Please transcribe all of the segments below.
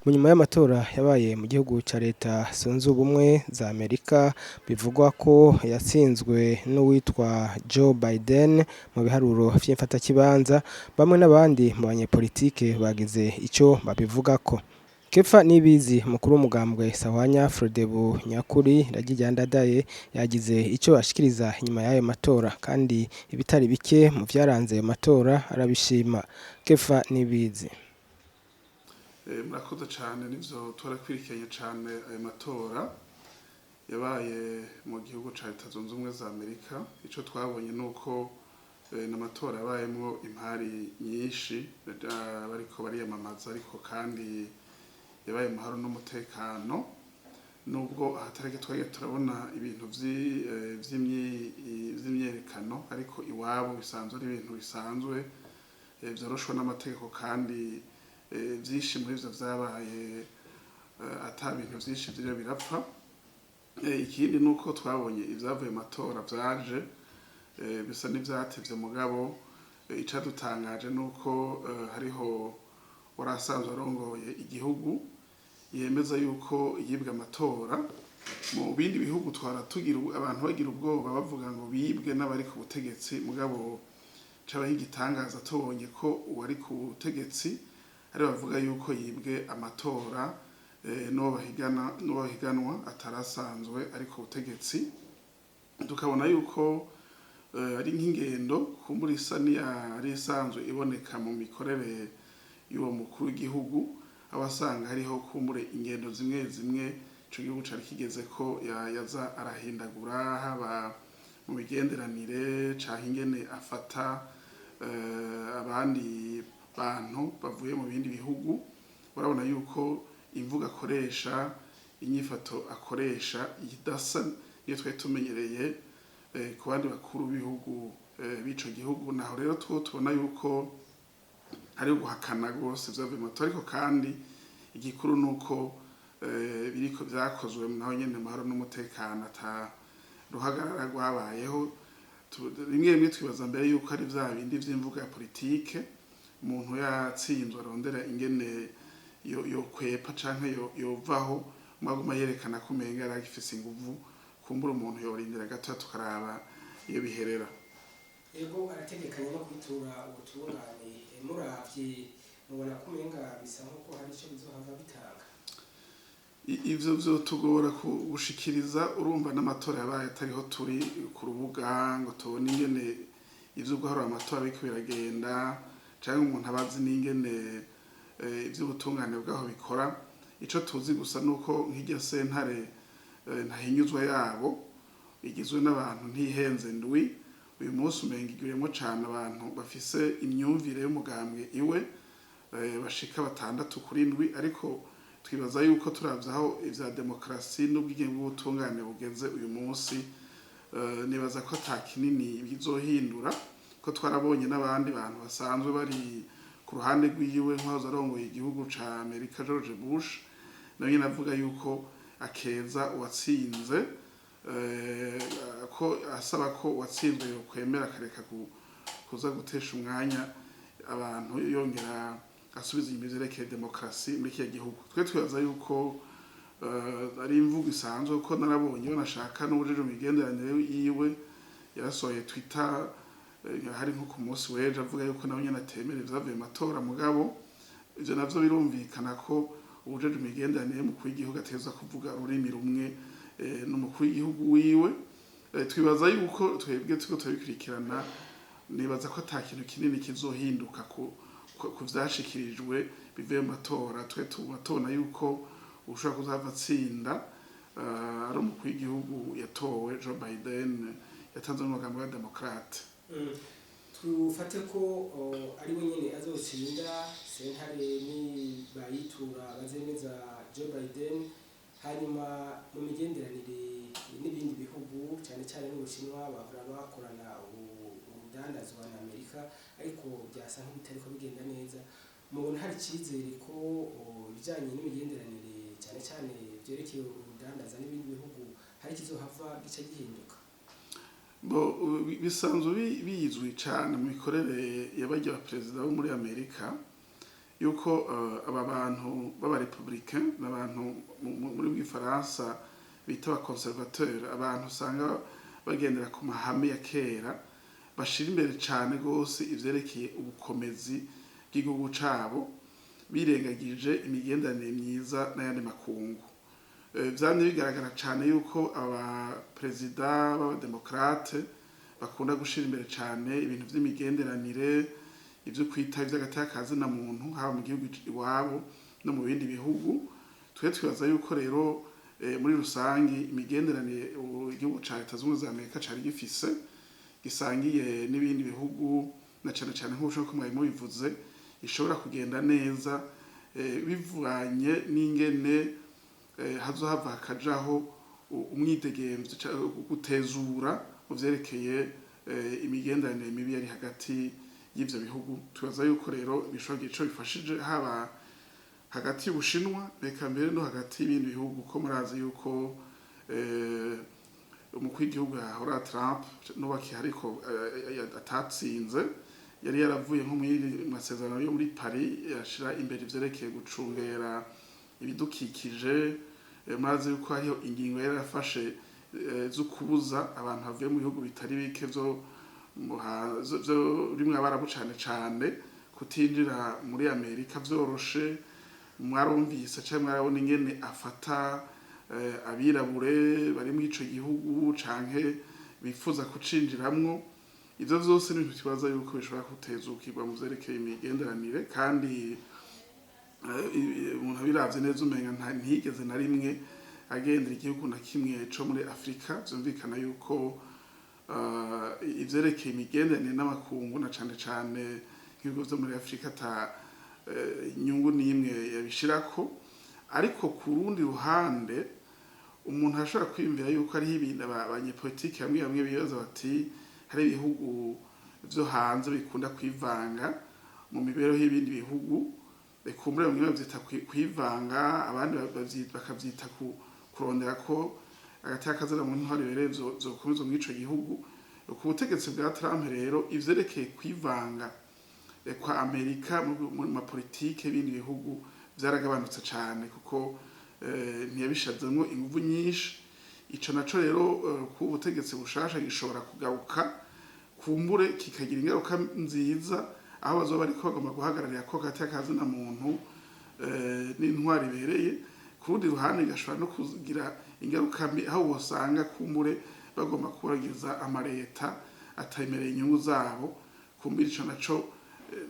Mu nyuma y'amatora yabaye mu gihugu ca Leta Zunze Ubumwe za Amerika, bivugwa ko yatsinzwe n'uwitwa Joe Biden mu biharuro vy'imfatakibanza, bamwe n'abandi mu banyepolitike bagize ico babivugako. Kefa Nibizi, umukuru w'umugambwe Sahwanya Frodebu Nyakuri Ndadaye, yagize ico ashikiriza inyuma y'ayo matora, kandi ibitari bike mu vyaranze ayo matora arabishima. Kefa Nibizi. Murakoze cyane. Nivyo, twarakwirikiranye cyane ayo matora yabaye mu gihugu ca Leta Zunze Ubumwe za Amerika. Ico twabonye nuko n'amatora yabayemwo impari nyinshi, bariko bariyamamaza, ariko kandi yabaye amahoro n'umutekano, nubwo ahatareke twagiye turabona ibintu vy'imyerekano, ariko iwabo bisanzwe ari ibintu bisanzwe, vyoroshwa n'amategeko, kandi vyinshi muri ivyo vyabaye ata bintu vyinshi vyiriwe birapfa. Ikindi nuko twabonye ivyavuye mu matora vyaje bisa n'ivyatevye, mugabo icadutangaje nuko hariho wari asanzwe arongoye igihugu yemeza yuko yibwe amatora. Mu bindi bihugu twara tugira abantu bagira ubwoba, bavuga ngo bibwe n'abari ku butegetsi, mugabo cabaho igitangaza tubonye ko uwari ku butegetsi ari bavuga yuko yibwe amatora, n'uwo bahigana, n'uwo bahiganwa atarasanzwe ari ku butegetsi. Tukabona yuko ari nk'ingendo kumbura isa n'iyari isanzwe iboneka mu mikorere y'uwo mukuru w'igihugu, aho asanga hariho kumbure ingendo zimwe zimwe ico gihugu cari kigeze ko yaza arahindagura, haba mu migenderanire canke ingene afata abandi bantu bavuye mu bindi bihugu. Urabona yuko imvugo akoresha, inyifato akoresha idasa niyo twari tumenyereye ku bandi bakuru b'ibihugu b'ico gihugu. Naho rero two tubona yuko hari guhakana rwose ivyavuye mu matora, ariko kandi igikuru nuko biriko vyakozwe naho nyene mahoro n'umutekano, ata ruhagarara rwabayeho. Rimwe rimwe twibaza mbere yuko ari vya bindi vy'imvugo ya politike, umuntu yatsinzwe arondera ingene yo kwepa canke yovaho, mwaguma yerekana ko umenga yari agifise inguvu. Kumbura umuntu yorindira gato tukaraba iyo biherera. Ego, arategekanya no kwitura ubutungane. Muravye mubona ko umenga bisa nkuko hari ico bizohava bitanga? Ivyo vyotugora gushikiriza. Urumva n'amatora yabaye atariho turi ku rubuga ngo tubone ingene ivyo guharura amatora biriko biragenda, canke umuntu abazi n'ingene ivy'ubutungane bwaho bikora. Ico tuzi gusa nuko nk'irya sentare ntahinyuzwa yabo igizwe n'abantu ntihenze ndwi, uyu munsi umenga igwiriyemwo cane abantu bafise imyumvire y'umugambwe iwe, bashika batandatu kuri ndwi. Ariko twibaza yuko turavye aho ivya demokarasi n'ubwigenge bw'ubutungane bugeze uyu munsi, nibaza ko ata kinini bizohindura, ko twarabonye n'abandi bantu basanzwe bari ku ruhande rwiwe, nk'uwahoze arongoye igihugu ca Amerika George Bush, nawe nyene avuga yuko akeza uwatsinze, ko asaba ko uwatsinzwe yokwemera akareka kuza gutesha umwanya abantu, yongera asubiza inyuma ivyerekeye demokarasi muri kiriya gihugu. Twe twibaza yuko ari imvugo isanzwe, kuko narabonye banashaka n'uwujejwe imigenderanire yiwe yarasohoye Twitter, hari nko ku munsi w'ejo, avuga yuko nawe nyene atemera ivyavuye mu matora. Mugabo ivyo navyo birumvikana ko uwujejwe imigenderanire y'umukuru w'igihugu ategerezwa kuvuga ururimi rumwe n'umukuru w'igihugu wiwe. Twibaza yuko twebwe turiko turabikurikirana, nibaza ko ata kintu kinini kizohinduka ku vyashikirijwe bivuye mu matora. Twe tuba tubona yuko ushobora kuzava atsinda ari umukuru w'igihugu yatowe Joe Biden, yatanze n'umugambi wa Demokrate. Tufate ko ari we nyene azotsinda, sentare ni bayitura bazemeza Joe Biden, hanyuma mu migenderanire n'ibindi bihugu, cyane cyane n'Ubushinwa bahora bakorana urudandazwa na Amerika, ariko byasa nk'ibitariko bigenda neza, mubona hari icyizere ko ibijyanye n'imigenderanire, cyane cyane byerekeye urudandaza n'ibindi bihugu, hari ikizohava gica gihinduka? Bo bisanzwe bizwi cyane mu mikorere y'abarya ba perezida bo muri Amerika. Yuko aba bantu b'abarépublicain n'abantu muri bw'ifaransa bita abaconservateur, abantu usanga bagendera ku mahame ya kera, bashira imbere cane gose ivyerekeye ubukomezi bw'igihugu cabo, birengagije imigenderanire myiza n'ayandi makungu. Vyamye bigaragara cane yuko abaperezida b'abademokrate bakunda gushira imbere cane ibintu vy'imigenderanire, ivyo kwita ivy'agateka na muntu, haba mu gihugu iwabo no mu bindi bihugu. Twe twibaza yuko rero muri rusangi imigenderanire igihugu ca Leta Zunze Ubumwe za Amerika cari gifise gisangiye n'ibindi bihugu, na cane cane nk'uko ko mwari mubivuze, ishobora kugenda neza bivanye n'ingene hazohava hakajaho umwidegemvyo, gutezura mu vyerekeye imigenderanire mibi yari hagati y'ivyo bihugu. Twibaza yuko rero bishobora kugira ico bifashije, haba hagati y'Ubushinwa, reka mbere no hagati y'ibindi bihugu, ko murazi yuko umukuru w'igihugu yahora Trump n'ubu ariko atatsinze, yari yaravuye nko muri masezerano yo muri Paris, yashira imbere ivyerekeye gucungera ibidukikije. Murazi yuko hariho ingingo yari yarafashe zo kubuza abantu bavuye mu bihugu bitari bike vyo rimwe abarabu cane cane kutinjira muri Amerika vyoroshe. Mwarumvise canke mwarabona ingene afata abirabure bari muri ico gihugu canke bifuza kucinjiramwo. Ivyo vyose ni ibintu twibaza yuko bishobora gutezukirwa mu vyerekeye imigenderanire. Kandi umuntu abiravye neza, umenga ntiyigeze na rimwe agendera igihugu na kimwe co muri Afrika. Vyumvikana yuko ivyerekeye imigenderanire n'amakungu, na cane cane nk'ibihugu vyo muri Afrika, ata inyungu n'imwe yabishirako. Ariko ku rundi ruhande, umuntu ashobora kwiyumvira yuko hariho ibintu abanyepolitiki bamwe bamwe bibaza bati hari ibihugu vyo hanze bikunda kwivanga mu mibereho y'ibindi bihugu. Kumbure bamwe bavyita kwivanga, abandi bakavyita kurondera ko agateka kazina mu ntwaro ibereye vyokomezwa muri ico gihugu. Ku butegetsi bwa Trump rero, ivyerekeye kwivanga kwa Amerika mu mapolitike y'ibindi bihugu vyaragabanutse cane, kuko ntiyabishizemwo inguvu nyinshi. Ico naco rero ku butegetsi bushasha gishobora kugaruka, kumbure kikagira ingaruka nziza, aho bazoba bariko bagomba guhagararira ko agateka kazina muntu n'intwaro ibereye. Ku rundi ruhande, gashobora no kugira ingaruka mbi, aho wosanga kumbure bagomba kuburagiza amareta atemereye inyungu zabo. Kumbura ico naco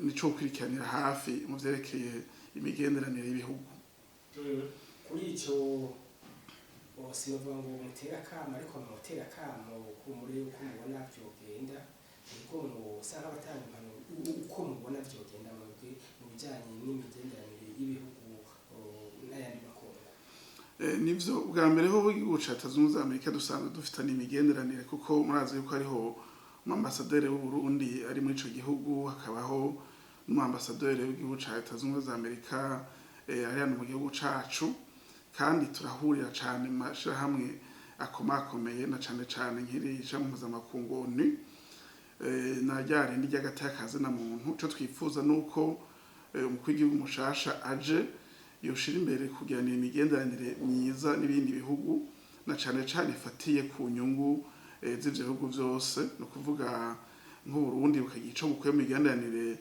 nico gukurikiranira hafi mu vyerekeye imigenderanire y'ibihugu. Kuri ico sinovuga ngo mutera akamo, ariko mutera akamo kumure uko mubona vyogenda, nibwo musanga abatanga impanuro uko mubona vyogenda mwebwe mu bijanye n'imigenderanire y'ibihugu n'ayandi makungu. Nivyo, bwa mbere ho igihugu ca Leta Zunze Ubumwe za Amerika dusanzwe dufitanye imigenderanire, kuko murazi yuko hariho umwambasaderi w'Uburundi ari muri ico gihugu, hakabaho n'umwambasaderi w'igihugu ca Leta Zunze Ubumwe za Amerika ari hano mu gihugu cacu. Kandi turahurira cane mu mashirahamwe akomakomeye, na cane cane nk'iri shirahamwe mpuzamakungu ONU na rya rindi ry'agateka na muntu. Ico twifuza nuko umukuru w'igihugu mushasha aje yoshira imbere kugiranira imigenderanire myiza n'ibindi bihugu, na cane cane ifatiye ku nyungu z'ivyo bihugu vyose. Ni ukuvuga nk'Uburundi bukagira ico bukuye mu migenderanire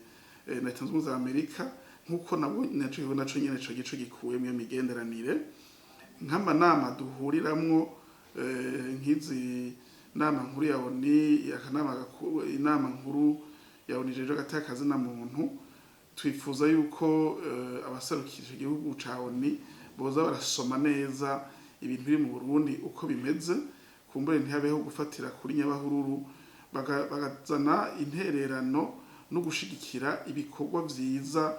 na Leta Zunze Ubumwe za Amerika, nk'uko nabo naco gihugu naco nyene co gico gikuye mu migenderanire, nk'amanama duhuriramwo, nk'izi nama nkuru ya ONU, akanama gakuru, inama nkuru ya ONU ijejwe agateka na muntu. Twifuza yuko abaserukije igihugu ca ONU boza barasoma neza ibintu biri mu Burundi uko bimeze, kumbure ntihabeho gufatira kuri nyabahururu, bagazana intererano no gushigikira ibikorwa vyiza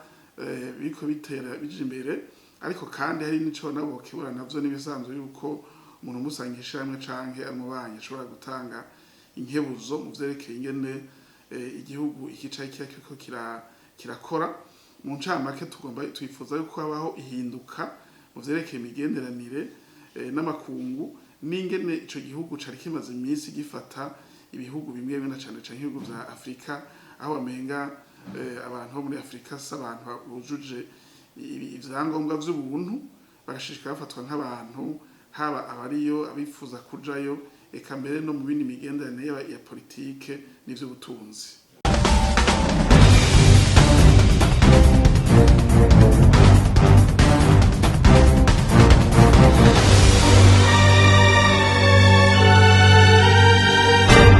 biriko bitera bija imbere. Ariko kandi hari n'ico nabo kibura navyo n'ibisanzwe, yuko umuntu umusangisha hamwe canke amubanyi ashobora gutanga inkebuzo mu vyerekeye ingene igihugu iki canke kiriya kiriko kirakora. Mu ncamake, tugomba twifuza yuko habaho ihinduka mu vyerekeye imigenderanire n'amakungu, n'ingene ico gihugu cari kimaze iminsi gifata ibihugu bimwe bimwe, na cane cane ibihugu vya Afrika, aho bamenga Abantu bo muri Afurika si abantu bujuje ivyangombwa vy'ubuntu, bagashishikara bafatwa nk'abantu, haba abariyo, abifuza kujayo, eka mbere no mu bindi migenderanire ya politike n'ivy'ubutunzi.